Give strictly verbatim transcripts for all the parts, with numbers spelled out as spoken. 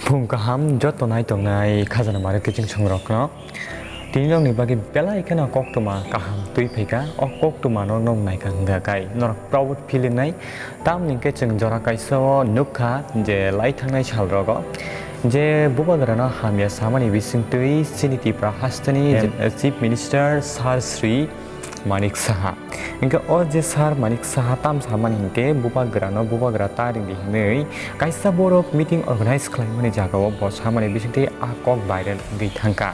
Phung kaham joto nai tongnai khajana mare kiching songrokno. Tini nokni bagwi belai kheno koktwma kaham twi phaikha. O koktwma no nok naikha hwnkha kai norok proud feeling nai. Tamni hwnkhe chwng jora kaisa o nukha je lai thangnai sal rogo je bubagrano hamya samani bisingtwi chini Tripura hasteni Chief Minister Sir Shri Manik Saha. Hingke o je Sir Manik Saha tam samani hingke bubagrano bubagra ta ringdi hinui kaisa borok meeting organize khlaimani jagao bo samani bisingtwi a kok viral wngwi thangka.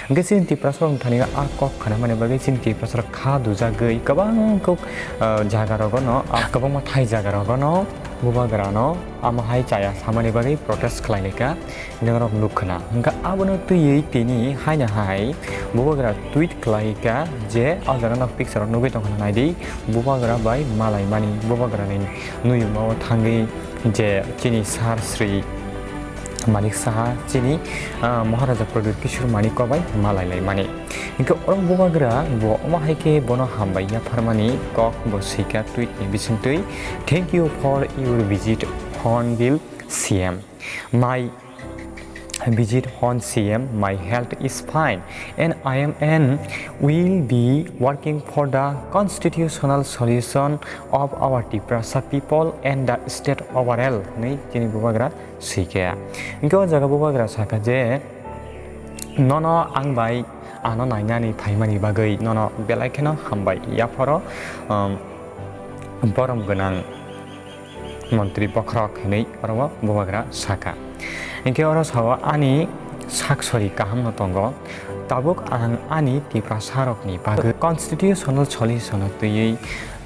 Hingke chini Tiprasarok thani a kok khanamani bagwi chini Tiprasarok kha dujagwi kwbang kok, ah, jagarogono, ah, kwbangma thai jagarogono bubagrano amo hai chaya samani bagwi protest khlailaika. Norok nukha na hingkha abono twiwi tini haino hai bubagra tweet khlaika je o jaga no picture o nugwi tongkha naidi bubagra bai malaimani bubagrani nuyungma o thangwi je chini Sir Shri Manik Saha chini, ah, Maharaja Pradyut Kishore Manik bai malailaimani hingkha oro bubagra bo omo hai khe bono hambai yapharmani kok bo swika tweet ni bisingtwi, "Thank you for your visit, Honorable C M." My visit on C M, my health is fine and I am and will be working for the constitutional solution of our Tiprasa people and the state overall, hinwi chini bubagra swikha. Hingke o jaga bubagra sakha je, "Nono ang bai ano nainani phaimani bagwi nono belai kheno hambai yapharo, um, borom gwnang." Montri bokhorok hinwi oro bubagra sakha. Hingke oro sao ani sak sori kahamno tongo. Tabuk ang ani Tiprasarokni bagwi constitutional solution-o twiwi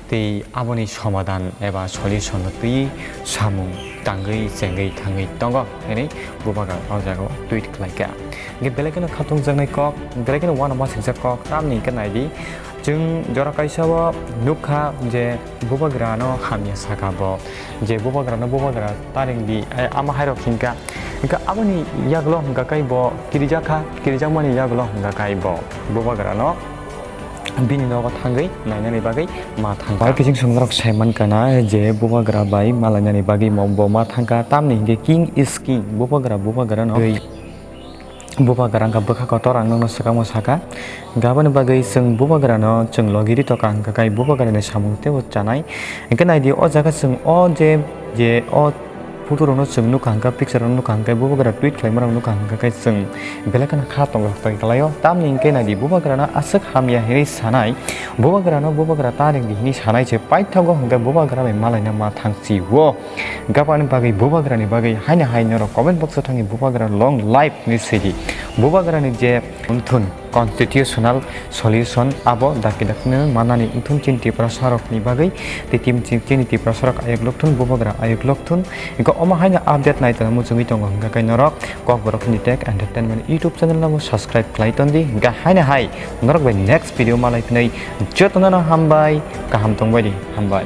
tei aboni somadan eba solution-o twiwi samung tangwi chengwi thangwi tongo hinwi bubagra o jagao tweet khlaikha. Hingke belai kheno khatungjaknai kok, belai kheno uanama swijak kok, tamni hingke naidi. Chwng jora kaisa o nukha je bubagrano hamya sakha bo, je bubagrano bubagra ta ringdi, eh, ama hairok hinkha. Hinkha aboni yagulo hinkha kai bo kirijakha, kirijakmani yagulo hinkha kai bo bubagrano bini nogo thangwi nainani bagwi ma thangkha. Bai kiching songrok saimankha na je bubagra bai malainani bagwi mo-, bo ma thangkha, tamni hinkhe king is king, bubagra bubagrano bubagra wngkha bwkha kotor, ang nokno swkangma saka. Hingkhe aboni bagwi chwng bubagrano chwng logi ri toka hingkha kai bubagrani samung teibo chanai. Hingkhe naidi o jaga chwng o je, je o photo rokno chwng nukha hingkha, picture rok nukha hingkhe bubagra tweet khlaima rok nukha hingkha khe chwng belai kheno kha tongo tongwi kwlaio. Tamni hingkhe naidi bubagrano aswk hamya hinwi sanai, bubagrano bubagra ta ringdi hinwi sanai se paithago hingkhe bubagra bai malaina ma thang si o. Gabani bagwi bubagrani bagwi haino hai norok comment box o thangwi bubagra long life hinwi sidi. Bubagrani je wngthun constitutional solution abo dakti dakti no manani wngthun chini Tiprasarokni bagwi tei tim chini Tiprasarok ayuk lokthun bubagra ayuk lokthun. Hingkhe omo haino update nai tongna muchungwi tongo hingkha khe norok Kokborok Hindi Tech Entertainment YouTube channel no subscribe khlai tondi hingkha haino hai norok bai next video malai phinai jotono no hambai kaham tongbai di hambai.